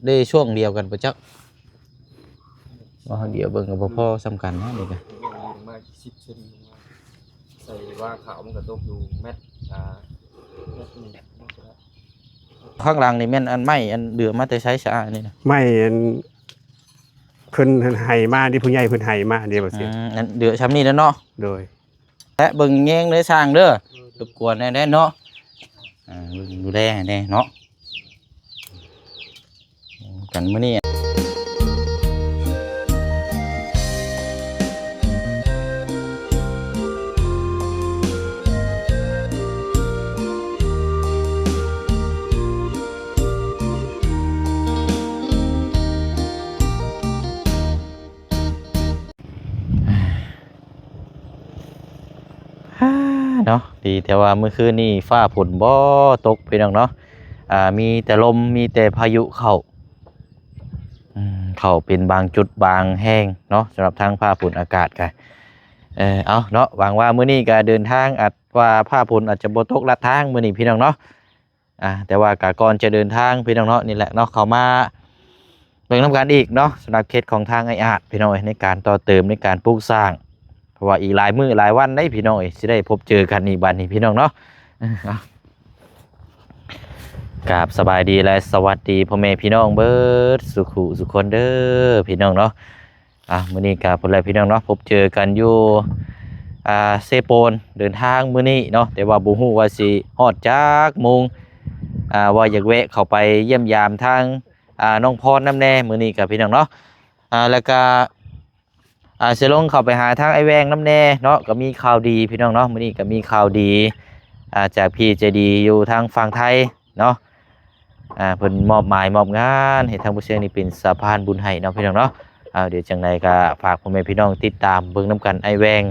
ເດ້ຊ່ວງດຽວກັນບໍ່ຈັກ ວ່າດຽວເບິ່ງກໍບໍ່ພໍສ່ຳກັນນະນີ້ກໍ ມາສິບເຊັນ ໃສ່ວ່າຂາວມັນກໍຕົກຢູ່ແມັດ ອ່າ ແມັດໜຶ່ງ. ຂ້າງຫຼັງນີ້ແມ່ນອັນໄມ້ອັນເດືອມາແຕ່ໃສສະອານີ້ນະ? ໄມ້ອັນ ເພິ່ນໃຫ້ມາເດ້ ຜູ້ໃຫຍ່ເພິ່ນໃຫ້ມາເດ້ ບໍ່ເສຍ ອັນເດືອຊ່ຳນີ້ແຫຼະເນາະ. ໂດຍ ແລະເບິ່ງແຍງເດີຊ່າງເດີ ລົບກວນແດ່ເນາະ ເບິ່ງດູແລໃຫ້ແດ່ເນາະ ກັນມື້ນີ້. ເນາະ ດີແຕ່ວ່າມື້ຄືນນີ້ຟ້າຝົນບໍ່ຕົກພີ່ນ້ອງເນາະ ອ່າ ມີແຕ່ລົມ ມີແຕ່ພາຍຸເຂົ້າ ອືມ ເຂົ້າເປັນບາງຈຸດບາງແຫ່ງເນາະ ສຳລັບທາງຟ້າຝົນອາກາດກະ ເອີ ເອົາເນາະ ຫວັງວ່າມື້ນີ້ກະເດີນທາງອາດວ່າຟ້າຝົນອາດຈະບໍ່ຕົກລັດທາງມື້ນີ້ພີ່ນ້ອງເນາະ. ອ່າ ແຕ່ວ່າກະກ່ອນຈະເດີນທາງພີ່ນ້ອງເນາະ ນີ້ແຫຼະເນາະ ເຂົ້າມາເບິ່ງນຳກັນອີກເນາະ ສຳລັບເຂດຂອງທາງອ້າຍອາດພີ່ນ້ອງເອີຍ ໃນການຕໍ່ເຕີມ ໃນການປຸກສ້າງ ເພາະວ່າອີກຫຼາຍມື້ຫຼາຍວັນເດ້ພີ່ນ້ອງເອີຍ ຊິໄດ້ພົບເຈີກັນອີກບາດນີ້ພີ່ນ້ອງເນາະ. ກາບສະບາຍດີ ແລະ ສະຫວັດດີພໍ່ແມ່ພີ່ນ້ອງເບິດສູ່ຄູ່ສູ່ຄົນເດີພີ່ນ້ອງເນາະ. ອ່າ ມື້ນີ້ກະພຸ້ນແຫຼະພີ່ນ້ອງເນາະ ພົບເຈີກັນຢູ່ ອ່າ ເຊໂປນ ເດີນທາງມື້ນີ້ເນາະ ແຕ່ວ່າບໍ່ຮູ້ວ່າຊິຮອດຈັກໂມງ ອ່າ ວ່າຢາກແວະເຂົ້າໄປຢ້ຽມຢາມທາງ ອ່າ ນ້ອງພອນນຳແດ່ມື້ນີ້ກະພີ່ນ້ອງເນາະ. ອ່າ ແລ້ວກະ ອ່າ ຊິລົງເຂົ້າໄປຫາທາງອ້າຍແວງນຳແດ່ເນາະ ກະມີຂ່າວດີພີ່ນ້ອງເນາະ ມື້ນີ້ກະມີຂ່າວດີ ອ່າ ຈາກພີ່ໃຈດີຢູ່ທາງຝັ່ງໄທເນາະ. ອ່າ ເພິ່ນມອບໝາຍມອບງານໃຫ້ທາງບໍ່ຊຽງນີ້ເປັນສະພານບຸນໃຫ້ເນາະພີ່ນ້ອງເນາະ. ເອົາ ດຽວຈັ່ງໃດກໍຝາກພໍ່ແມ່ພີ່ນ້ອງຕິດຕາມເບິ່ງນຳກັນ ອ້າຍແວງ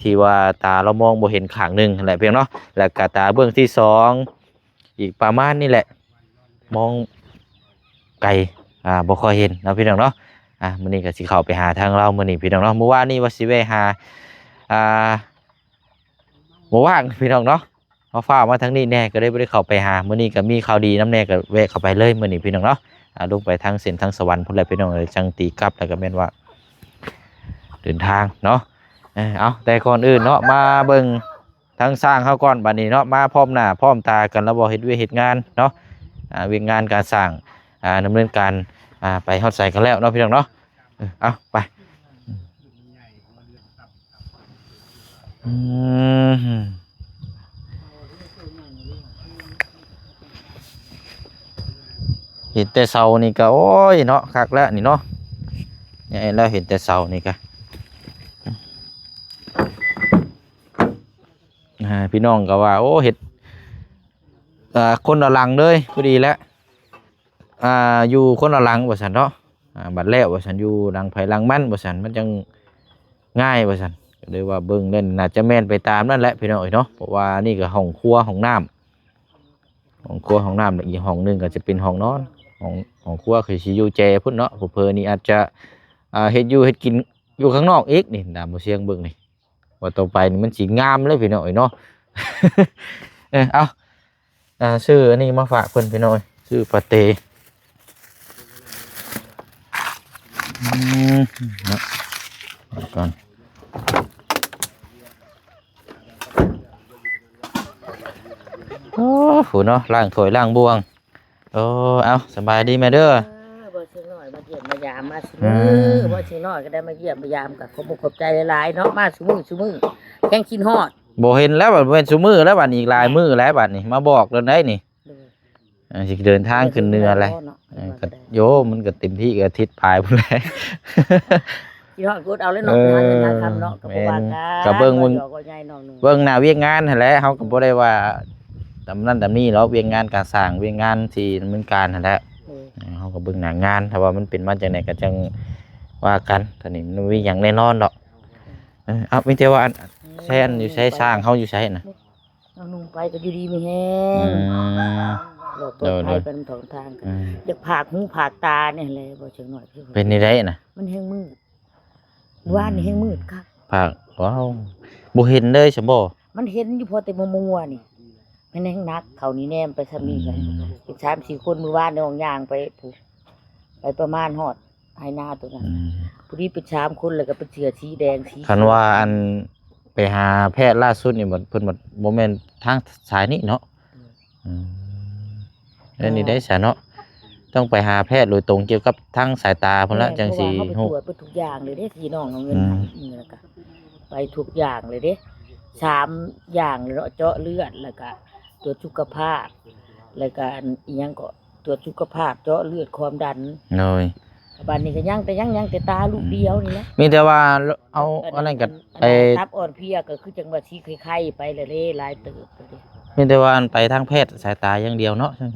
ທີ່ວ່າຕາລາວມອງບໍ່ເຫັນຂ້າງໜຶ່ງຫັ້ນແຫຼະພີ່ນ້ອງເນາະ ແລ້ວກໍຕາເບື້ອງທີສອງ ອີກປະມານນີ້ແຫຼະ ມອງໄກ ອ່າ ບໍ່ຄ່ອຍເຫັນເນາະພີ່ນ້ອງເນາະ. ອ່າ ມື້ນີ້ກໍຊິເຂົ້າໄປຫາທາງລາວມື້ນີ້ພີ່ນ້ອງເນາະ ມື້ວານນີ້ວ່າຊິແວະຫາ ອ່າ ບໍ່ວ່າງພີ່ນ້ອງເນາະ ມາຟ້າວມາທາງນີ້ແດ່ ກໍເລີຍບໍ່ໄດ້ເຂົ້າໄປຫາ. ມື້ນີ້ກໍມີຂ່າວດີນຳແດ່ ກໍແວະເຂົ້າໄປເລີຍມື້ນີ້ພີ່ນ້ອງເນາະ. ອ່າ ລົງໄປທາງເສັ້ນທາງສະຫວັນພຸ້ນແຫຼະພີ່ນ້ອງເອີຍ ຈັ່ງຕີກັບ ແລ້ວກໍແມ່ນວ່າເດີນທາງເນາະ. ເອີ ເອົາ ແຕ່ກ່ອນອື່ນເນາະ ມາເບິ່ງທາງຊ່າງເຮົາກ່ອນບາດນີ້ເນາະ ມາພ້ອມໜ້າພ້ອມຕາກັນແລ້ວບໍ່ ເຮັດວຽກເຮັດງານເນາະ. ອ່າ ວຽກງານການສ້າງ ອ່າ ດຳເນີນການ ອ່າ ໄປຮອດໃສກັນແລ້ວເນາະພີ່ນ້ອງເນາະ. ເອີ ເອົາ ໄປ ອືມ ເຫັນແຕ່ເສົານີ້ກະ ໂອ້ຍເນາະ ຄັກແລ້ວນີ້ເນາະ ໃຫຍ່ແລ້ວ ເຫັນແຕ່ເສົານີ້ກະ ອ່າ ພີ່ນ້ອງກໍວ່າ ໂອ້ ເຮັດ ອ່າ ຄົນລະຫຼັງເລີຍ ພໍດີແຫຼະ ອ່າ ຢູ່ຄົນລະຫຼັງວ່າຊັ້ນເນາະ. ອ່າ ບັດແລ້ວວ່າຊັ້ນ ຢູ່ຫຼັງໃຜຫຼັງມັນວ່າຊັ້ນ ມັນຈັ່ງງ່າຍວ່າຊັ້ນ ກໍເລີຍວ່າເບິ່ງນັ້ນ ໜ້າຈະແມ່ນໄປຕາມນັ້ນແຫຼະພີ່ນ້ອງເອີຍເນາະ. ເພາະວ່ານີ້ກໍຫ້ອງຄົວຫ້ອງນ້ຳ ຫ້ອງຄົວຫ້ອງນ້ຳ ແລະ ອີກຫ້ອງໜຶ່ງກໍຈະເປັນຫ້ອງນອນ ຫ້ອງ ຫ້ອງຄົວຄືຊິຢູ່ແຈພຸ້ນເນາະ. ເຜີໆນີ້ອາດຈະ ອ່າ ເຮັດຢູ່ເຮັດກິນຢູ່ຂ້າງນອກອີກນີ້ ຕາມບໍ່ຊຽງເບິ່ງນີ້ ວ່າຕໍ່ໄປນີ້ມັນຊິງາມເລີຍພີ່ນ້ອງເອີຍເນາະ. ເອີ ເອົາ ອ່າ ຊື້ອັນນີ້ມາຝາກເພິ່ນພີ່ນ້ອງເອີຍ ຊື້ປາເຕ ອືມ ເນາະ ໄວ້ກ່ອນ. ໂອ້ ຜູ້ເນາະ ລ້າງຖ້ວຍລ້າງບ່ວງ. ໂອ້ ເອົາ ສະບາຍດີແມ່ເດີ. ເອີ ບໍ່ຊິນ້ອຍມາຢ້ຽມມາຢາມມາຊຸມື້ ອືມ ບໍ່ຊິນ້ອຍກໍໄດ້ມາຢ້ຽມມາຢາມ ກໍຂອບອົກຂອບໃຈຫຼາຍໆເນາະ ມາຊຸມື້ຊຸມື້ ແຮງຄິດຮອດ. ບໍ່ເຫັນແລ້ວ ບໍ່ແມ່ນຊຸມື້ແລ້ວ ບັດນີ້ອີກຫຼາຍມື້ແລ້ວ ບັດນີ້ມາບອກແລ້ວໄດ໋ນີ້. ໂດຍ ເອີ ຊິເດີນທາງຂຶ້ນເໜືອແລ້ວ ເອີ ກໍ ໂຍ ມັນກໍເຕັມທີ່ກໍອາທິດປາຍພຸ້ນແຫຼະ. ຊິຮອດກໍອົດເອົາແລ້ວເນາະ ເອີ ງານເງິນງານຄຳເນາະ ກໍບໍ່ວ່າກັນ ກໍເບິ່ງ ເບິ່ງໜ້າວຽກງານຫັ້ນແຫຼະ ເຮົາກໍບໍ່ໄດ້ວ່າຕຳນັ້ນຕຳນີ້ດອກ ວຽກງານການສ້າງ ວຽກງານທີ່ດຳເນີນການຫັ້ນແຫຼະ. ໂດຍ ເອີ ເຮົາກໍເບິ່ງໜ້າງານ ຖ້າວ່າມັນເປັນມາຈັ່ງໃດກໍຈັ່ງວ່າກັນ ຕອນນີ້ມັນບໍ່ມີຫຍັງແນ່ນອນດອກ. ເອີ ເອົາ ມີແຕ່ວ່າອັນ ອືມ ໃຊ້ອັນຢູ່ໃສ ຊ່າງເຮົາຢູ່ໃສນະ? ເອົານຸ່ງໄປກໍຢູ່ດີມີແຮງ ອືມ ໂດຍ ໂດຍ ໄປນຳສອງທາງ ອືມ ຢາກຜາກຫູຜາກຕານີ້ແຫຼະ ບໍ່ເຊີງໜ້ອຍ ເປັນແນວໃດນະ? ມັນແຮງມືດ ມື້ວານນີ້ແຮງມືດຄັກ ຜາກ ວ້າວ ບໍ່ເຫັນເລີຍຊັ້ນບໍ່? ມັນເຫັນຢູ່ພໍແຕ່ມາມົວນີ້ ມັນແຮງໜັກ ເຂົານີ້ແນມໄປຊ່ຳນີ້ ອືມ ເປັນສາມສີ່ຄົນ ມື້ວານນີ້ອອກຍ່າງໄປພຸ້ນ ໄປປະມານຮອດໄຮ່ນາໂຕນັ້ນ ອືມ ພໍດີເປັນສາມຄົນ ແລ້ວກໍເປັນເສື້ອສີແດງ ສີ ຄັນວ່າອັນໄປຫາແພດລ່າສຸດນີ້ ເພິ່ນວ່າບໍ່ແມ່ນທາງສາຍນີ້ເນາະ ອືມ ອືມ ແລ້ວນີ້ໄດ້ຊະເນາະ ຕ້ອງໄປຫາແພດໂດຍຕົງກ່ຽວກັບທາງສາຍຕາພຸ້ນລະ ແມ່ນ ຈັ່ງຊິຮູ້ ເພາະວ່າເຮົາໄປກວດເບິດທຸກຢ່າງເລີຍເດ້ ທີ່ນ້ອງເອົາເງິນ ອືມ ໃຫ້ນີ້ ແລ້ວກໍໄປທຸກຢ່າງເລີຍເດ້ ສາມຢ່າງເລີຍເນາະ ເຈາະເລືອດ ແລ້ວກໍ ກວດສຸຂະພາບ ແລ້ວກະອັນອີ່ຫຍັງເກາະ ກວດສຸຂະພາບ ເຈາະເລືອດ ຄວາມດັນ ໂດຍ ບາດນີ້ກໍຍັງແຕ່ ຍັງ ຍັງແຕ່ຕາລູກດຽວນີ້ແຫຼະ ມີແຕ່ວ່າເອົາອັນນັ້ນກໍໄປ ຕັບອ່ອນເພຍ ກໍຄືຈັ່ງວ່າຊິໄຄໆໄປແລ້ວເດ້ ຫຼາຍເຕີບເດ້ ມີແຕ່ວ່າອັນໄປທາງແພດສາຍຕາຢ່າງດຽວເນາະ ໂດຍ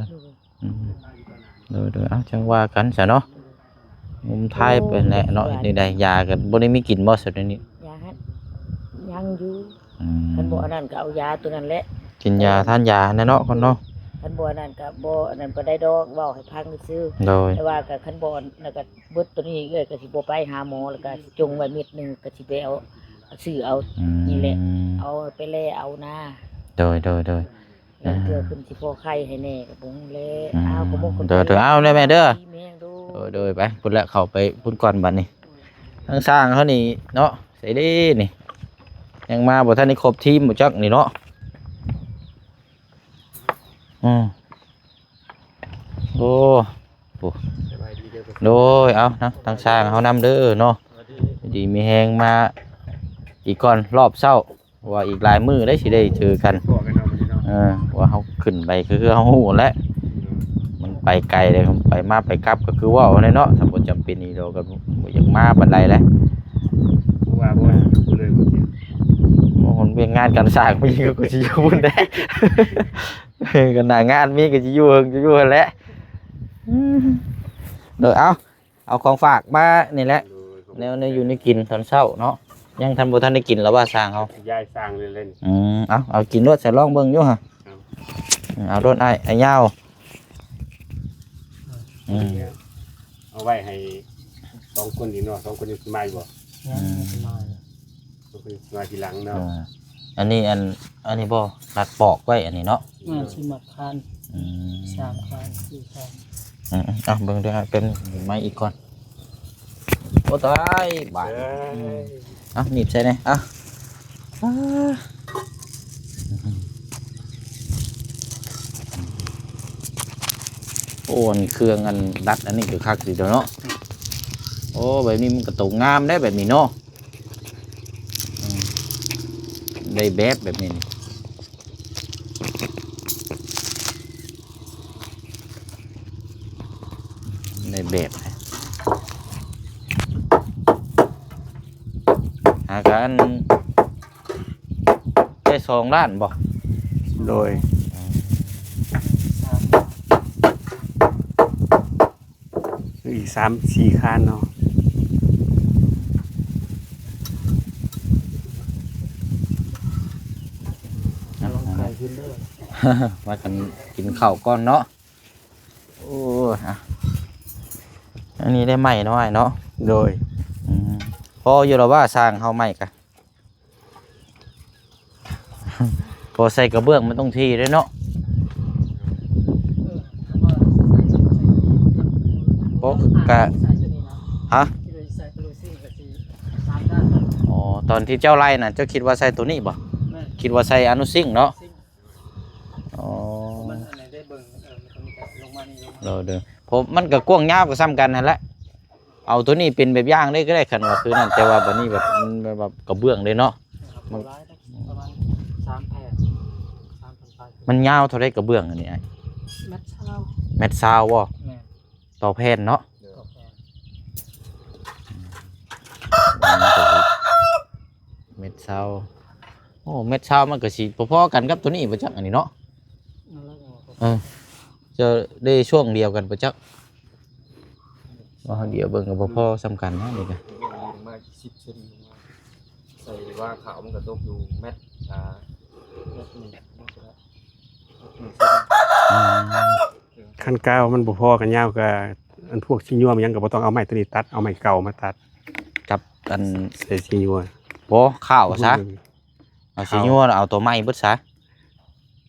ອືມ ໂດຍໆ ເອົາ ຈັ່ງວ່າກັນຊະເນາະ ໂດຍ ງມທາຍໄປແຫຼະເນາະ ໂອ້ຍ ນີ້ໄດ້ ຢາກໍບໍ່ໄດ້ມີກິນບໍ່ຊັ້ນດຽວນີ້ ຢາຫັ້ນຍັງຢູ່ ອືມ ຄັນບໍ່ອັນນັ້ນກໍເອົາຢາໂຕນັ້ນແຫຼະ ກິນຢາ ເອີ ທານຢາຫັ້ນແຫຼະເນາະ ຄົນເນາະ ຄັນບໍ່ອັນນັ້ນກໍບໍ່ອັນນັ້ນປານໃດດອກ ເວົ້າໃຫ້ຟັງຊື່ໆ ໂດຍ ແຕ່ວ່າກໍຄັນບໍ່ອັນນັ້ນກໍເບິດໂຕນີ້ ເອື້ອຍກໍຊິບໍ່ໄປຫາໝໍ ແລ້ວກໍຈົ່ງໄວ້ເມັດໜຶ່ງ ກໍຊິໄປເອົາ ຊື້ເອົາ ອືມ ນີ້ແຫຼະ ເອົາໄປແລ່ເອົານາ ໂດຍໆໆ ເອີ ເທື່ອເພິ່ນຊິພໍໄຄໃຫ້ແດ່ກໍບໍ່ຮູ້ແຫຼະ ອືມ ເອົາ ຂອບຄຸນ ໂດຍໆ ເອົາເດີແມ່ເດີ ດີແມ່ງໂດຍ ໂດຍໆ ໄປພຸ້ນແຫຼະ ເຂົ້າໄປພຸ້ນກ່ອນບັດນີ້ ທາງຊ່າງເຮົານີ້ເນາະ ໃສເດ້ນີ້ ຍັງມາບໍ່ທັນໄດ້ຄົບທີມບໍ່ຈັກນີ້ເນາະ ອືມ ໂອ້ ໂອ້ ສະບາຍດີເດີ ໂດຍ ເອົານະ ທາງຊ່າງເຮົານຳເດີເນາະ ສະບາຍດີ ດີມີແຮງມາອີກກ່ອນ ຮອບເຊົ້າ ວ່າອີກຫຼາຍມື້ໄດ໋ຊິໄດ້ເຈີກັນ ພໍ້ກັນເນາະ ເອີ ວ່າເຮົາຂຶ້ນໄປຄືເຮົາຮູ້ແຫຼະ ອືມ ມັນໄປໄກເດ້ ໄປມາໄປກັບກໍຄືເວົ້າແຫຼະເນາະ ຖ້າບໍ່ຈຳເປັນອີ່ຫຼີກໍບໍ່ຢາກມາປານໃດແຫຼະ ເພາະວ່າບໍ່ຢູ່ເລີຍ ໂອ້ ມັນວຽກງານການສ້າງມີກໍຊິຢູ່ພຸ້ນແຫຼະ ກໍໜ້າງານມີກໍຊິຢູ່ເຫິງ ຊິຢູ່ຫັ້ນແຫຼະ ອືມ ໂດຍ ເອົາ ເອົາຂອງຝາກມານີ້ແຫຼະ ໂດຍ ແນວ ແນວຢູ່ແນວກິນຕອນເຊົ້າເນາະ ຍັງທັນ ບໍ່ທັນໄດ້ກິນລະວ່າຊ່າງເຮົາ ຢາຍຊ່າງເລີຍ ອືມ ເອົາ ເອົາກິນໂລດຊະ ລອງເບິ່ງຢູ່ຫະ ເອົາ ເອົາໂລດອ້າຍ ອ້າຍຍາວ ອືມ ເອົາໄວ້ໃຫ້ສອງຄົນນີ້ເນາະ ສອງຄົນນີ້ຊິມາຢູ່ບໍ່ ຍັງ ອືມ ຊິມາຢູ່ ກໍຄືມາທີຫຼັງເນາະ ເອີ ອັນນີ້ ອັນ ອັນນີ້ບໍ່ ລັດປອກໄວ້ອັນນີ້ເນາະ ແມ່ນ ຊິມັດຄານ ອືມ ສາມຄານ ສີ່ຄານ ອືມ ເອົາເບິ່ງເດີ ເປັນໄມ້ອີກກ່ອນ ໂອ້ຕາຍ ບາດ ເອີຍ ອືມ ເອົາໜີບໃສ່ແດ່ ເອົາ ໂອ້ ອັນເຄື່ອງອັນດັດອັນນີ້ກໍຄັກດີເນາະ ໂອ້ ແບບນີ້ມັນກໍຕົກງາມໄດ໋ ແບບນີ້ເນາະ ອືມ ໄດ້ແບບ ແບບນີ້ນີ້ ໄດ້ແບບ ຫາກະອັນ ໄດ້ສອງລ້ານບໍ່? ໂດຍ ອີກສາມສີ່ຄານເນາະ ລອງໄກ່ຂຶ້ນເດີ ພາກັນກິນເຂົ້າກ່ອນເນາະ ໂອ້ຍ ອັນນີ້ໄດ້ໄມ້ເນາະ ອ້າຍເນາະ ໂດຍ ອືມ ພໍຢູ່ແລ້ວວ່າຊ່າງເຮົາໄມ້ກະ ພໍໃສ່ກະເບື້ອງມັນຕ້ອງຖີ່ເດ້ເນາະ ເອີ ບໍ່ກະ ຮະ ອໍ ຕອນທີ່ເຈົ້າໄລ່ນະ ເຈົ້າຄິດວ່າໃສ່ໂຕນີ້ບໍ່? ແມ່ນ ຄິດວ່າໃສ່ອະນຸຊິງເນາະ ຊິງ ອໍ ມັນອັນໃດໄດ້ເບິ່ງ ເອີ ມັນກໍມີແຕ່ລົງມານີ້ ລົງມາ ໂດຍ ໂດຍ ເພາະມັນກໍກວ້າງຍາວກໍສ່ຳກັນຫັ້ນແຫຼະ ເອົາໂຕນີ້ເປັນແບບຢ່າງເລີຍກໍໄດ້ ຄັນວ່າຄືນັ້ນ ແຕ່ວ່າບັດນີ້ແບບ ມັນແບບວ່າກະເບື້ອງເດ້ເນາະ ມັນ ປະມານສາມແຜ່ນ ສາມພັນປາຍ ມັນຍາວເທົ່າໃດກະເບື້ອງອັນນີ້ອ້າຍ? ແມັດຊາວ ແມັດຊາວບໍ່? ແມ່ນ ຕໍ່ແຜ່ນເນາະ ຕໍ່ແຜ່ນ ແມັດຊາວ ໂອ້ ແມັດຊາວມັນກໍຊິພໍໆກັນກັບໂຕນີ້ບໍ່ຈັກ ອັນນີ້ເນາະ ນັ້ນແຫຼະ ເອີ ຈະໄດ້ຊ່ວງດຽວກັນບໍ່ຈັກ ວ່າດຽວເບິ່ງກໍບໍ່ພໍສ່ຳກັນນະ ນີ້ກະ ມາສິບເຊັນ ໃສ່ວ່າຂາວມັນກໍຕົກຢູ່ແມັດ ອ່າ ແມັດໜຶ່ງ ແມັດໜຶ່ງ ອືມ ຄັນກ້າວມັນບໍ່ພໍກັນຍາວ ກໍອັນພວກສີຍົວຫຍັງກໍບໍ່ຕ້ອງເອົາໄມ້ຕົວນີ້ຕັດ ເອົາໄມ້ເກົ່າມາຕັດ ກັບອັນ ໃສ່ສີຍົວ ບໍ່ ຂາວຊະ ອືມ ເອົາສີຍົວ ເອົາຕົວໃໝ່ເບິດຊະ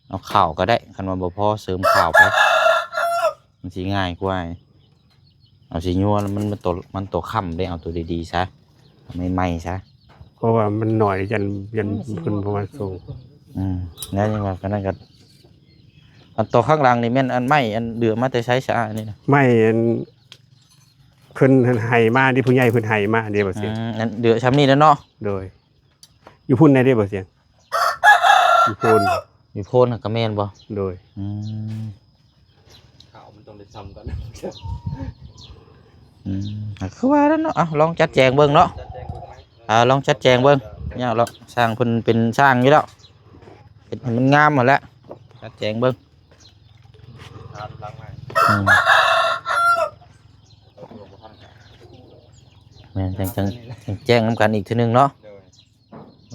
ເອົາຂາວກໍໄດ້ ຄັນວ່າບໍ່ພໍເສີມຂາວໄປ ມັນຊິງ່າຍກວ່າ ເ ເຮົາຊິຍົວແລ້ວມັນ ມັນໂຕ ມັນໂຕຄ້ຳເດ້ ເອົາໂຕດີໆຊະ ເອົາໃໝ່ໆຊະ ເພາະວ່າມັນໜ້ອຍ ຢ້ານ ຢ້ານເພິ່ນບໍ່ມາສົ່ງ. ອືມ ແລ້ວຍັງວ່າ ກະນັ້ນກະ ອັນໂຕຂ້າງຫຼັງນີ້ແມ່ນອັນໄມ້ອັນເດືອມາແຕ່ໃສຊະ ອັນນີ້ນະ? ໄມ້ອັນ ເພິ່ນໃຫ້ມາເດ້ ຜູ້ໃຫຍ່ເພິ່ນໃຫ້ມາເດ້ ບໍ່ເສຍ. ອືມ ອັນເດືອຊ່ຳນີ້ແຫຼະເນາະ. ໂດຍ. ຢູ່ພຸ້ນໄດ້ເດ້ບໍ່ສຽງ? ຢູ່ໂພນ ຢູ່ໂພນຫັ້ນກະແມ່ນບໍ່? ໂດຍ. ອືມ ເຂົ້າມັນຕ້ອງໄດ້ຊ່ຳກັນ. ອືມ ກະຄືວ່ານັ້ນເນາະ. ເອົາ ລອງຈັດແຈງເບິ່ງເນາະ. ຈັດແຈງເບິ່ງໄໝ? ອ່າ ລອງຈັດແຈງເບິ່ງ. ຍາກດອກ ຊ່າງເພິ່ນເປັນຊ່າງຢູ່ແລ້ວ ເຮັດໃຫ້ມັນງາມຫັ້ນແຫຼະ ຈັດແຈງເບິ່ງ. ອືມ ແມ່ນ ຈັ່ງ ຈັ່ງ ຈັ່ງແຈ້ງນຳກັນອີກເທື່ອໜຶ່ງເນາະ. ໂດຍ.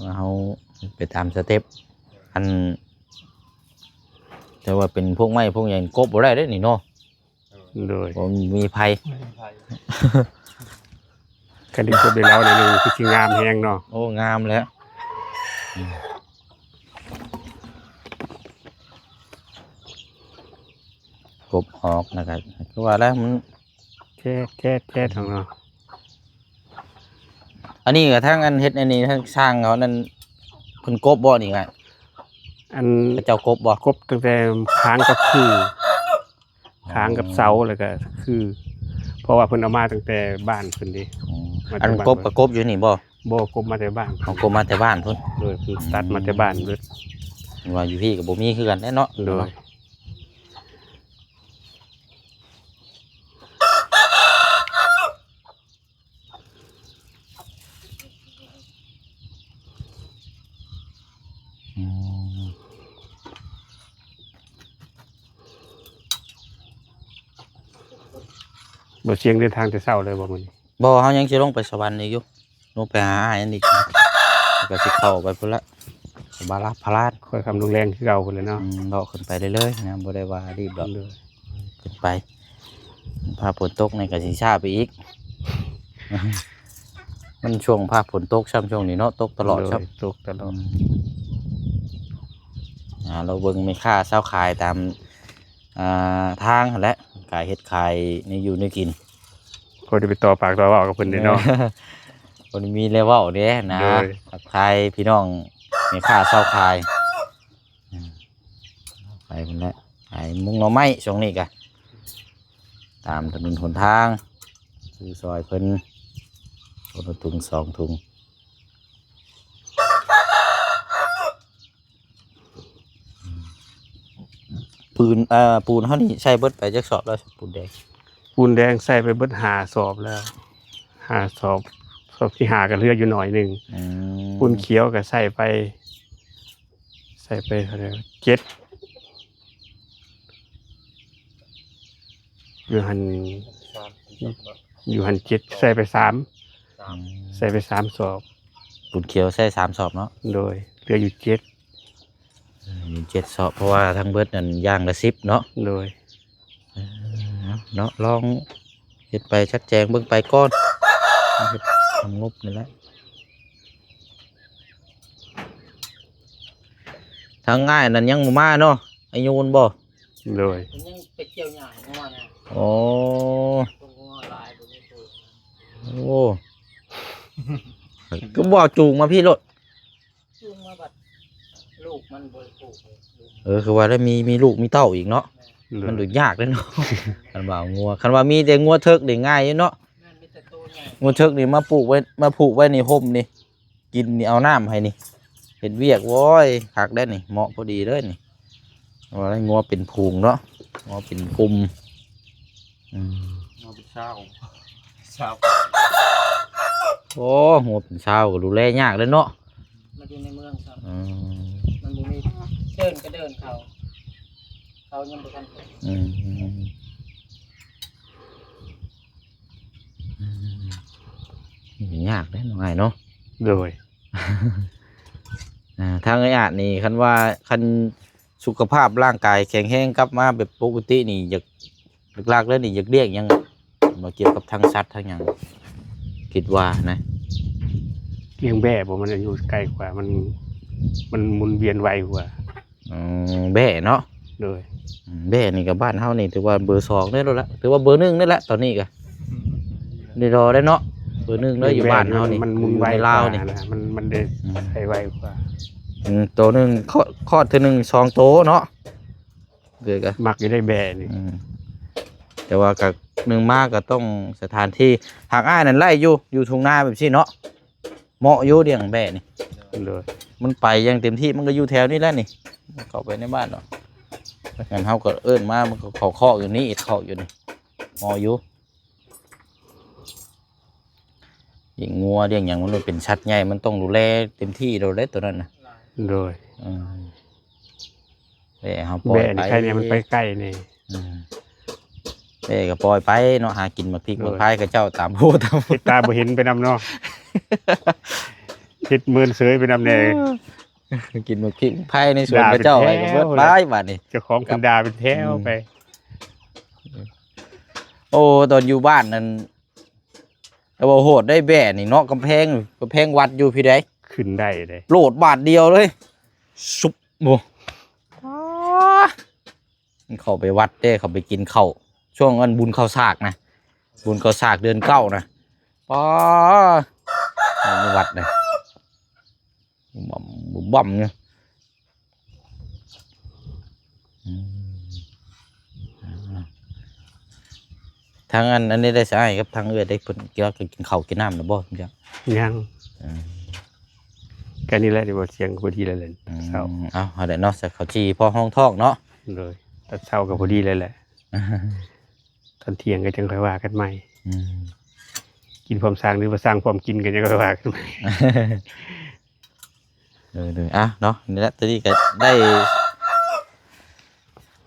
ວ່າເຮົາໄປຕາມສະເຕັບ ອັນ ແຕ່ວ່າເປັນພວກໄມ້ພວກຫຍັງກົບບໍ່ໄດ້ເດ້ນີ້ເນາະ. ໂດຍ. ບໍ່ມີໄຜ ບໍ່ມີໄຜ. ຄັນໄດ້ກົບໄດ້ເລົ້າໜ້ອຍໜຶ່ງຄືຊິງາມແຮງເນາະ. ໂອ້ ງາມແລ້ວ ອືມ ກົບອອກແລ້ວກະ ຄືວ່າແລ້ວມັນ ແຈດ ແຈດ ແຈດ ຂອງເຮົາ. ອັນນີ້ກະທາງອັນເຮັດອັນນີ້ ທາງຊ່າງເຂົານັ້ນ ເພິ່ນກົບບໍ່ນີ້? ອັນ ເຂົາເຈົ້າກົບບໍ່? ກົບຕັ້ງແຕ່ຄາງກັບຄື ຄາງກັບເສົາ ແລ້ວກະຄື ເພາະວ່າເພິ່ນເອົາມາຕັ້ງແຕ່ບ້ານເພິ່ນເດ້. ອັນກົບກະກົບຢູ່ນີ້ບໍ່? ບໍ່ ກົບມາແຕ່ບ້ານ. ເອົາ ກົບມາແຕ່ບ້ານພຸ້ນ. ໂດຍ. ເພິ່ນຕັດມາແຕ່ບ້ານເບິດ. ວ່າຢູ່ພີ້ກະບໍ່ມີຄືກັນແຫຼະເນາະ. ໂດຍ. ອືມ ບໍ່ສຽງເດີນທາງແຕ່ເຊົ້າເລີຍບໍ່ມື້ນີ້? ບໍ່ ເຮົາຍັງຊິລົງໄປສະຫວັນອີກຢູ່. ລົງໄປຫາອ້າຍອັນນີ້ ກະຊິເຂົ້າໄປພຸ້ນລະ ບາລາພະລານ ຄ່ອຍຄ່ຳລົງແລງຄືເກົ່າພຸ້ນແຫຼະເນາະ. ອືມ ເລາະຂຶ້ນໄປເລື້ອຍໆນະ ບໍ່ໄດ້ວ່າລີບດອກ. ໂດຍ. ຂຶ້ນໄປ ຟ້າຝົນຕົກນີ້ກະຊິຊ້າໄປອີກ ມັນຊ່ວງຟ້າຝົນຕົກຊ້ຳ ຊ່ວງນີ້ເນາະ ຕົກຕະຫຼອດຊ້ຳ. ໂດຍ. ຕົກຕະຫຼອດ. ອືມ ອ່າ ລາວເບິ່ງແມ່ຄ້າຊາວຂາຍຕາມ ອ່າ ທາງຫັ້ນແຫຼະ ກາຍເຮັດຂາຍແນວຢູ່ແນວກິນ ພໍໄດ້ໄປຕໍ່ປາກຕໍ່ເວົ້າກັບເພິ່ນເດ້ເນາະ. ບໍ່ໄດ້ມີແນວເວົ້າເດ້ນະ. ໂດຍ. ທັກທາຍພີ່ນ້ອງແມ່ຄ້າຊາວຂາຍ ອືມ ໄປພຸ້ນແຫຼະ ຂາຍມຸງໜໍ່ໄມ້ຊ່ວງນີ້ກະ ຕາມຖະໜົນຫົນທາງ ຊື້ຊ່ອຍເພິ່ນ ຄົນລະຖົງສອງຖົງ. ປູນ ເອີ ປູນເຮົານີ້ໃສ່ເບິດໄປຈັກສອບແລ້ວ? ປູນແດງ ປູນແດງໃສ່ໄປເບິດຫ້າສອບແລ້ວ ຫ້າສອບ ສອບທີຫ້າກະເຫຼືອຢູ່ໜ້ອຍໜຶ່ງ. ອືມ ປູນຂຽວກະໃສ່ໄປ ໃສ່ໄປເທົ່າໃດ ເຈັດ ຢູ່ຫັ້ນ ຢູ່ຫັ້ນເຈັດ ໃສ່ໄປສາມ ສາມ ໃສ່ໄປສາມສອບ. ປູນຂຽວໃສ່ສາມສອບເນາະ. ໂດຍ. ເຫຼືອຢູ່ເຈັດ ເອີ ມີເຈັດສອບ ເພາະວ່າທັງເບິດນັ້ນຢ່າງລະສິບເນາະ. ໂດຍ. ເອີ ເນາະ ລອງເຮັດໄປຈັດແຈງເບິ່ງໄປກ່ອນ ເຮັດທຳງົບນີ້ແຫຼະ. ທາງອ້າຍນັ້ນຍັງບໍ່ມາເນາະ ອາຍຸມັນບໍ່? ໂດຍ. ເພິ່ນຍັງໄປກ່ຽວຫຍ້າໃຫ້ງົວນະ. ໂອ້ ເພິ່ນງົວຫຼາຍ ບໍ່ມີຜູ້. ໂອ້ ຄືບໍ່ເອົາຈູງມາພີ້ໂລດ? ຈູງມາບັດລູກມັນບໍ່ໄດ້ປູກເລີຍ. ເອີ ຄືວ່າໄດ້ມີ ມີລູກມີເຕົ້າອີກເນາະ. ແມ່ນ. ໂດຍ. ມັນດູຍາກເດ້ເນາະ ຄັນວ່າເອົາງົວ ຄັນວ່າມີແຕ່ງົວເຖິກນີ້ງ່າຍຢູ່ເນາະ. ແມ່ນ ມີແຕ່ໂຕໃຫຍ່. ງົວເຖິກນີ້ມາປູກໄວ້ ມາຜູກໄວ້ໃນຮົ່ມນີ້ ກິນນີ້ ເອົານ້ຳໃຫ້ນີ້ ເຮັດວຽກ ໂອ້ຍ ຄັກແລ້ວນີ້ ເໝາະພໍດີເລີຍນີ້. ວ່າແລ້ວ ງົວເປັນຝູງເນາະ ງົວເປັນກຸ່ມ. ອືມ ງົວເປັນຊາວ ຊາວ. ໂອ້ ງົວເປັນຊາວກະດູແລຍາກເດ້ເນາະ. ມັນຢູ່ໃນເມືອງຊັ້ນ. ອືມ ມັນບໍ່ມີ ເດີ່ນກະເດີ່ນເຂົາ ເຂົາຍັງບໍ່ທັນ. ອືມ ອືມ ຍາກເດ້ນ້ອງອ້າຍເນາະ. ໂດຍ. ອ່າ ທາງອ້າຍອາດນີ້ ຄັນວ່າ ຄັນສຸຂະພາບຮ່າງກາຍແຂງແຮງກັບມາແບບປົກກະຕິນີ້ ຢາກ ຫຼັກໆເລີຍນີ້ ຢາກລ້ຽງຫຍັງ ມາກ່ຽວກັບທາງສັດທາງຫຍັງ ຄິດວ່ານະ? ລ້ຽງແບ້ບໍ່? ມັນອາຍຸໃກ້ກວ່າ ມັນ ມັນໝູນວຽນໄວກວ່າ. ອືມ ແບ້ເນາະ. ໂດຍ. ອືມ ແບ້ນີ້ກະບ້ານເຮົານີ້ຖືວ່າເບີສອງເລີຍແຫຼະ ຖືວ່າເບີໜຶ່ງເລີຍແຫຼະຕອນນີ້ກະ. ໄດ້ລໍໄດ້ເນາະ ເບີໜຶ່ງເລີຍຢູ່ບ້ານເຮົານີ້ ມັນໝູນໄວ ຢູ່ໃນລາວນີ້ ກວ່ານະ ມັນ ມັນໄດ້ ອືມ ໄດ້ໄວກວ່າ ອືມ ໂຕໜຶ່ງຄອດ ຄອດເທື່ອໜຶ່ງສອງໂຕເນາະ ເກີດກະມັກຢູ່ໄດ້ແບະນີ້ ອືມ ແຕ່ວ່າກະໜຶ່ງມາກະຕ້ອງສະຖານທີ່ ຫາກອ້າຍນັ້ນໄດ້ຢູ່ ຢູ່ທົ່ງນາແບບຊີ້ເນາະ ເໝາະຢູ່ລ້ຽງແບະນີ້ ໂດຍ ມັນໄປຢ່າງເຕັມທີ່ ມັນກໍຢູ່ແຖວນີ້ແຫຼະນີ້ ເຂົ້າໄປໃນບ້ານເນາະ ແລ້ວເຮົາກໍເອີ້ນມາ ມັນກໍເຂົ້າຄອກຢູ່ນີ້ ເຮັດຄອກຢູ່ນີ້ ເໝາະຢູ່ ລ້ຽງງົວລ້ຽງຫຍັງ ມັນເປັນສັດໃຫຍ່ ມັນຕ້ອງດູແລເຕັມທີ່ໂລດເດ້ໂຕນັ້ນນະ ໂດຍ ເອີ ແຕ່ເຮົາປ່ອຍໄປ ແບະນີ້ ໃຄແດ່ມັນໄປໃກ້ແດ່ ອືມ ແຕ່ກໍປ່ອຍໄປເນາະ ຫາກິນໝາກພິກ ໂດຍ ໝາກພາຍເຂົາເຈົ້າຕາມໂພຕາມ ຕິດຕາບໍ່ເຫັນໄປນຳເນາະ ຕິດເມີນເສີຍໄປນຳແດ່ ກິນໝາກພິກໝາກພາຍໃນສວນເຂົາເຈົ້າໄປກໍເບິດ ບາດນີ້ ເຈົ້າຂອງເພິ່ນດ່າເປັນແຖວໄປ ອືມ ໂອ້ ຕອນຢູ່ບ້ານນັ້ນ ແຕ່ວ່າໂຫດໄດ້ແບະນີ້ເນາະ ກຳແພງ ກຳແພງວັດຢູ່ພີ້ໃດ ຂຶ້ນໄດ້ເດ້ ໂລດບາດດຽວເລີຍ ຊຸບ ໂອ້ ເຂົ້າໄປວັດເດ້ ເຂົ້າໄປກິນເຂົ້າ ຊ່ວງອັນບຸນເຂົ້າສາກນະ ບຸນເຂົ້າສາກເດືອນເກົ້ານະ ປາ ຢູ່ໃນວັດນະ ບຳ ບຳຢູ່ ອືມ ທາງອັນ ອັນນີ້ໄດ້ສະອ້າຍກັບທາງເອື້ອຍໄດ້ເພິ່ນ ກິນເຂົ້າກິນນ້ຳແລ້ວບໍ່? ຍັງ ອືມ ກະນີ້ແຫຼະ ທີ່ວ່າສຽງພໍດີແລ້ວແຫຼະ ອືມ ເຊົ້າ ເອົາ ເອົາແຫຼະເນາະ ເຂົ້າຈີ່ພໍຮອງທ້ອງເນາະ ໂດຍ ຕອນເຊົ້າກໍພໍດີແລ້ວແຫຼະ ຕອນທ່ຽງກໍຈັ່ງຄ່ອຍວ່າກັນໃໝ່ ອືມ ກິນພ້ອມສ້າງ ຫຼືວ່າສ້າງພ້ອມກິນກໍຍັງຄ່ອຍວ່າກັນໃໝ່ ໂດຍໆ ອ່ະເນາະ ນີ້ແຫຼະ ຕອນນີ້ກໍໄດ້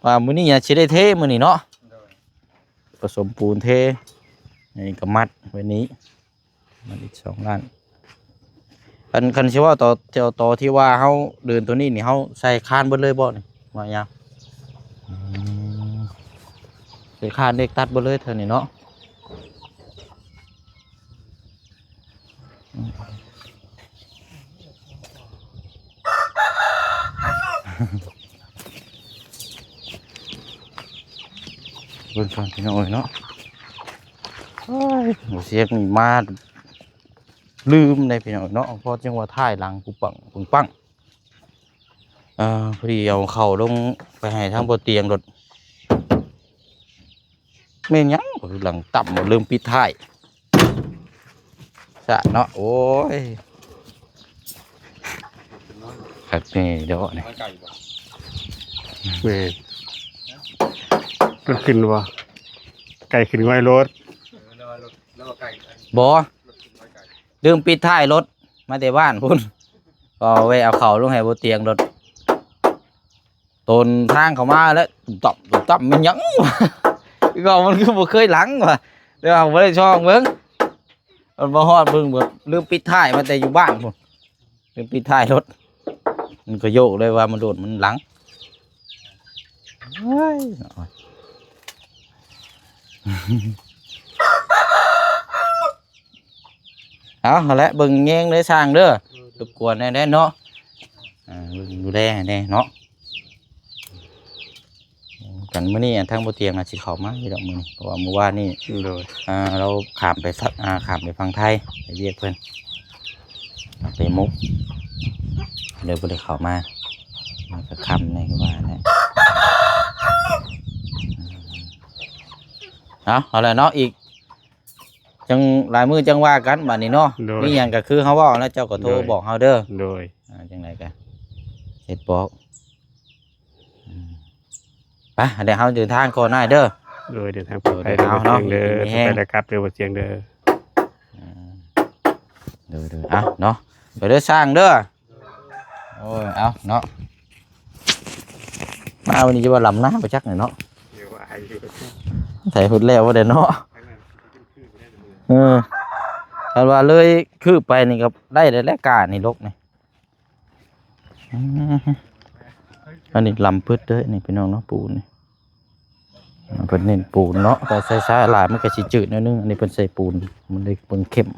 ວ່າມື້ນີ້ອາດຊິໄດ້ເທມື້ນີ້ເນາະ ໂດຍ ປະສົມປູນເທ ອັນນີ້ກໍມັດໄວ້ນີ້ ມັດອີກສອງລ້ານ ຄັນ ຄັນຊິເວົ້າຕໍ່ ຕໍ່ທີ່ວ່າເຮົາເດີນຕົວນີ້ນີ້ ເຮົາໃສ່ຄານເບິດເລີຍບໍ່ນີ້? ວ່າຍາວ ອືມ ເປັນຄານເຫຼັກຕັດເບິດເລີຍເທື່ອນີ້ເນາະ ເບິ່ງກ່ອນພີ່ນ້ອງເອີຍເນາະ ໂອ້ຍ ບໍ່ສຽງນີ້ມາ ລືມໄດ໋ພີ່ນ້ອງເນາະ ເພາະຈັ່ງວ່າຖ່າຍຫຼັງປຸງປັງ ປຸງປັງ ເອີ ພໍດີເອົາເຂົ້າລົງໄປໃຫ້ທາງບໍ່ຕຽງໂລດ ແມ່ນຫຍັງ ຄືຫຼັງຕ່ຳ ລືມປິດທ້າຍ ຊະເນາະ ໂອ້ຍ ຄັກແນ່ເດາະນີ້ ແມ່ນ ມັນຂຶ້ນບໍ່ ໄກ່ຂຶ້ນງ່ອຍໂລດ ບໍ່ ລືມປິດທ້າຍລົດ ມາແຕ່ບ້ານພຸ້ນ ກໍແວ່ເອົາເຂົ້າລົງໃຫ້ບໍ່ຕຽງລົດ ໂຕນທາງເຂົ້າມາແລ້ວ ຕຸ່ມຕ່ຳ ຕຸ່ມຕ່ຳ ແມ່ນຫຍັງວະ ຄືເກົ່າ ມັນຄືບໍ່ເຄີຍຫຼັງວະ ແຕ່ວ່າບໍ່ໄດ້ຊ່ອງເບິ່ງ ມັນມາຮອດເບິ່ງ ເບິດ ລືມປິດທ້າຍມາແຕ່ຢູ່ບ້ານພຸ້ນ ລືມປິດທ້າຍລົດ ມັນກໍໂຍກເລີຍວ່າມັນໂດນມັນຫຼັງ ເອີຍ ເອົາຫັ້ນແຫຼະ ເບິ່ງແຍງເດີຊ່າງເດີ ລົບກວນແດ່ເນາະ ອ່າ ເບິ່ງດູແລໃຫ້ແດ່ເນາະ ກັນມື້ນີ້ທາງບໍ່ຕຽງອາດຊິເຂົ້າມາຢູ່ດອກມື້ນີ້ ເພາະວ່າມື້ວານນີ້ ໂດຍ ອ່າ ລາວຂ້າມໄປຝັ່ງ ອ່າ ຂ້າມໄປຝັ່ງໄທ ໄປວຽກເພິ່ນ ໄປມຸກ ເລີຍບໍ່ໄດ້ເຂົ້າມາ ມັນກໍຄ່ຳແດ່ຄືວ່າແຫຼະ ເອົາ ເອົາແຫຼະເນາະ ອີກ ຈັ່ງຫຼາຍມື້ຈັ່ງວ່າກັນບາດນີ້ເນາະ ໂດຍ ມີຫຍັງກໍຄືເຮົາເວົ້າແລ້ວ ເຈົ້າກໍໂທ ໂດຍ ບອກເຮົາເດີ ໂດຍ ອ່າ ຈັ່ງໃດກໍເຮັດບອກ ອືມ ໄປ ດຽວເຮົາເດີນທາງກ່ອນນາຍເດີ ໂດຍ ເດີນທາງປອດໄພເດີ ເດີນທາງເນາະ ເດີ ເດີນທາງເນາະ ໄປແລ້ວກັບເດີ ບໍ່ສຽງເດີ ອືມ ໂດຍໆ ເອົາເນາະ ໄປເດີຊ່າງເດີ ໂອ້ຍ ເອົາເນາະ ມາວັນນີ້ຈະວ່າລຳນາບໍ່ຈັກແຫຼະເນາະ ໄຖພຸດແລ້ວບໍ່ໄດ້ເນາະ ເອີ ຄັນວ່າເລີຍຄືບໄປນີ້ກໍໄດ້ແລ້ວແຫຼະ ກ້ານີ້ລົກນີ້ ອືມ ອັນນີ້ລຳປຶດເດີນີ້ພີ່ນ້ອງເນາະ ປູນນີ້ ເພິ່ນເນັ້ນປູນເນາະ ແຕ່ໃສ່ຊາຍຫຼາຍມັນກໍຊິຈືດໜ້ອຍໜຶ່ງ ອັນນີ້ເພິ່ນໃສ່ປູນ ມັນເລີຍເບິ່ງເຂັ້ມ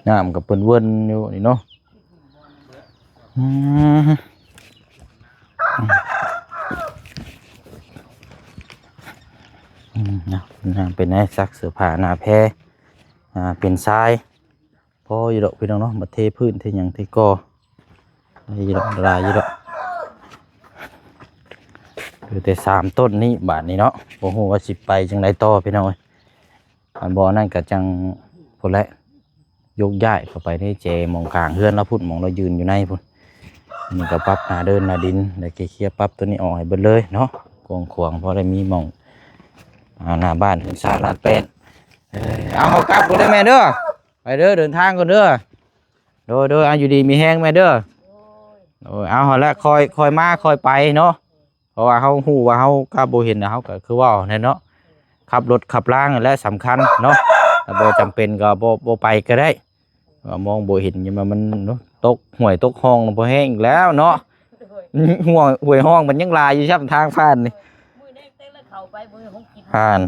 ນ້ຳກໍເພິ່ນເວີນຢູ່ນີ້ເນາະ ອືມ. ອືມ ເນາະ ເປັນໄງ ຊັກເສື້ອຜ້າໜ້າແພ ອ່າ ເປັນຊາຍ ພໍຢູ່ດອກພີ່ນ້ອງເນາະ ມາເທພື້ນເທຫຍັງເທກໍ ໄດ້ຢູ່ດອກ ຫຼາຍຢູ່ດອກ ເຫຼືອແຕ່ສາມຕົ້ນນີ້ບາດນີ້ເນາະ ບໍ່ຮູ້ວ່າຊິໄປຈັ່ງໃດຕໍ່ພີ່ນ້ອງເອີຍ ອັນບໍ່ນັ້ນກໍຈັ່ງພຸ້ນແຫຼະ ຍົກຍ້າຍເຂົ້າໄປໃນແຈໝ່ອງກາງເຮືອນລາວພຸ້ນ ໝ່ອງລາວຢືນຢູ່ໃນພຸ້ນ ນີ້ກໍປັບໜ້າເດີນໜ້າດິນ ແລ້ວເຄຍປັບຕົວນີ້ອອກໃຫ້ເບິດເລີຍເນາະ ກວ້າງຂວາງ ພໍໄດ້ມີໝ່ອງ ອ່າ ໜ້າບ້ານເຮືອນຊານລາດແປດ ເອີ ເອົາ ເຮົາກັບກ່ອນເດີແມ່ເດີ ໄປເດີ ເດີນທາງກ່ອນເດີ ໂດຍ ໂດຍ ເອົາ ຢູ່ດີມີແຮງແມ່ເດີ ໂດຍ ເອົາ ຫັ້ນແຫຼະ ຄ່ອຍ ຄ່ອຍມາຄ່ອຍໄປເນາະ ເພາະວ່າເຮົາຮູ້ວ່າເຮົາກັບບໍ່ເຫັນ ເຮົາກໍຄືເວົ້ານັ້ນເນາະ ຂັບລົດຂັບລາງນັ້ນແຫຼະສຳຄັນເນາະ ຖ້າບໍ່ຈຳເປັນກໍບໍ່ ບໍ່ໄປກໍໄດ້ ວ່າມອງບໍ່ເຫັນ ຍັງວ່າມັນຕົກຫ້ວຍຕົກຮ່ອງບໍ່ແຮງອີກແລ້ວເນາະ ໂດຍ ຫ້ວຍ ຫ້ວຍຮ່ອງມັນຍັງຫຼາຍຢູ່ຊ້ຳທາງຜ່ານນີ້ ມື້ແລກແຕ່ລະເຂົ້າໄປບໍ່ມີຂອງກິນ ຜ່ານ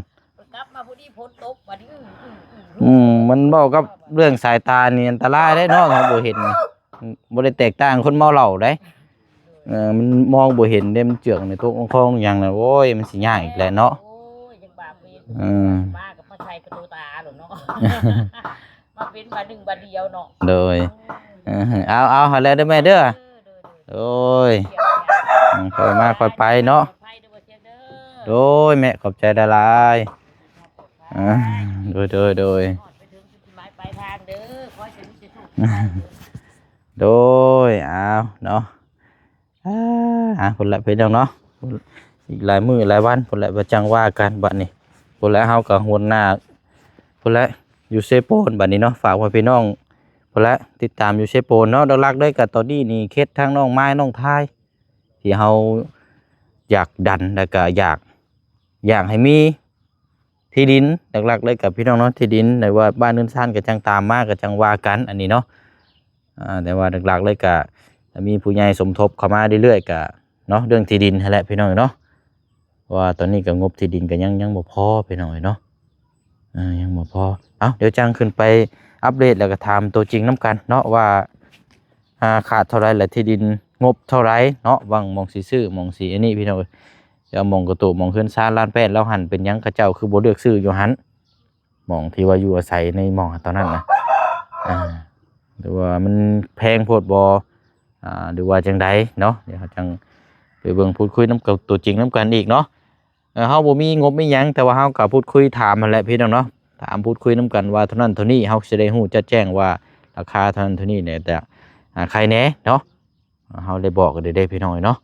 ກັບມາພໍດີຝົນຕົກ ບັດນີ້ ອື ອື ອື ອື ອື ມັນເວົ້າກັບເລື່ອງສາຍຕານີ້ອັນຕະລາຍເດ້ເນາະ ເຮົາບໍ່ເຫັນ ບໍ່ໄດ້ແຕກຕ່າງຄົນເມົາເຫຼົ້າເດ້ ເອີ ມັນມອງບໍ່ເຫັນເດ້ ມັນເຈື່ອງໃນຕົກລົງຄອງຫຍັງນະ ໂອ້ຍ ມັນຊິຍາກອີກແຫຼະເນາະ ໂອ້ຍ ຍັງບາບເວນ ເອີ ມາກໍມາໃສ່ກະໂຕຕາໂລດເນາະ ມາເປັນບາດໜຶ່ງບາດດຽວເນາະ ໂດຍ ເອີ ເອົາ ເອົາ ຫັ້ນແຫຼະເດີແມ່ເດີ ໂດຍ ອືມ ຄ່ອຍມາຄ່ອຍໄປເນາະ ໂດຍ ແມ່ ຂອບໃຈຫຼາຍໆ ອ່າ ໂດຍ ໂດຍ ໂດຍ ໂດຍ ເອົາເນາະ ອ່າ ພຸ້ນແຫຼະພີ່ນ້ອງເນາະ ອີກຫຼາຍມື້ຫຼາຍວັນພຸ້ນແຫຼະ ວ່າຈັ່ງວ່າກັນບັດນີ້ ພຸ້ນແຫຼະ ເຮົາກໍຫົວໜ້າ ພຸ້ນແຫຼະ ຢູ່ເຊໂປນບັດນີ້ເນາະ ຝາກໄວ້ພີ່ນ້ອງ ພຸ້ນແຫຼະ ຕິດຕາມຢູ່ເຊໂປນເນາະ ຫຼັກໆເລີຍກໍຕອນນີ້ນີ້ເຂດທາງນ້ອງມາຍນ້ອງທາຍ ທີ່ເຮົາຢາກດັນ ແລ້ວກໍຢາກ ຢາກໃຫ້ມີທີ່ດິນ ຫຼັກໆເລີຍກັບພີ່ນ້ອງເນາະ ທີ່ດິນ ຫຼືວ່າບ້ານເຮືອນຊານກໍຈັ່ງຕາມມາ ກໍຈັ່ງວ່າກັນ ອັນນີ້ເນາະ ອ່າ ແຕ່ວ່າຫຼັກໆເລີຍກໍມີຜູ້ໃຫຍ່ສົມທົບເຂົ້າມາເລື້ອຍໆ ກໍເນາະ ເລື່ອງທີ່ດິນຫັ້ນແຫຼະພີ່ນ້ອງເນາະ ເພາະວ່າຕອນນີ້ກໍງົບທີ່ດິນກໍຍັງ ຍັງບໍ່ພໍພີ່ນ້ອງເອີຍເນາະ ອ່າ ຍັງບໍ່ພໍ ເອົ້າ ດຽວຈັ່ງຂຶ້ນໄປອັບເດດ ແລ້ວກໍຖາມຕົວຈິງນຳກັນເນາະວ່າ ອ່າ ຂາດເທົ່າໃດ ແລະ ທີ່ດິນງົບເທົ່າໃດເນາະ ຫວ່າງໝ່ອງຊິຊື້ ໝ່ອງຊິອັນນີ້ພີ່ນ້ອງເອີຍ ແຕ່ວ່າໝ່ອງກະໂຕະ ໝ່ອງເຮືອນຊານລານແປດລາວຫັ້ນ ເປັນຫຍັງເຂົາເຈົ້າຄືບໍ່ເລືອກຊື້ຢູ່ຫັ້ນ ໝ່ອງທີ່ວ່າຢູ່ອາໄສໃນໝ່ອງຕອນນັ້ນນະ ອ່າ ຫຼືວ່າມັນແພງໂພດບໍ່ ອ່າ ຫຼືວ່າຈັ່ງໃດເນາະ ດຽວເຮົາຈັ່ງໄປເບິ່ງ ພູດຄຸຍນຳກັບຕົວຈິງນຳກັນອີກເນາະ. ເອີ ເຮົາບໍ່ມີງົບມີຫຍັງ ແຕ່ວ່າເຮົາກໍພູດຄຸຍຖາມຫັ້ນແຫຼະພີ່ນ້ອງເນາະ ຖາມພູດຄຸຍນຳກັນວ່າເທົ່ານັ້ນເທົ່ານີ້ ເຮົາຊິໄດ້ຮູ້ຈະແຈ້ງວ່າລາຄາເທົ່ານັ້ນເທົ່ານີ້ແຫຼະ ແຕ່ ອ່າ ໃຄແດ່ເນາະ ເຮົາໄດ້ບອກກັນເດ້ພີ່ນ້ອງເນາະ.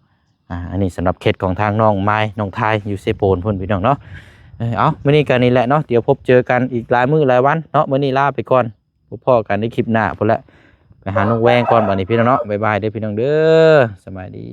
ອ່າ ອັນນີ້ສຳລັບເຂດຂອງທາງນ້ອງມາຍ ນ້ອງທາຍ ຢູ່ເຊໂປນພຸ້ນພີ່ນ້ອງເນາະ. ເອີ ເອົາ ມື້ນີ້ກໍນີ້ແຫຼະເນາະ ດຽວພົບເຈີກັນອີກຫຼາຍມື້ຫຼາຍວັນເນາະ. ມື້ນີ້ລາໄປກ່ອນ ພົບພໍ້ກັນໃນຄລິບໜ້າພຸ້ນແຫຼະ. ໄປຫານ້ອງແວງກ່ອນບັດນີ້ພີ່ນ້ອງເນາະ. ບາຍບາຍເດີພີ່ນ້ອງເດີ ສະບາຍດີ.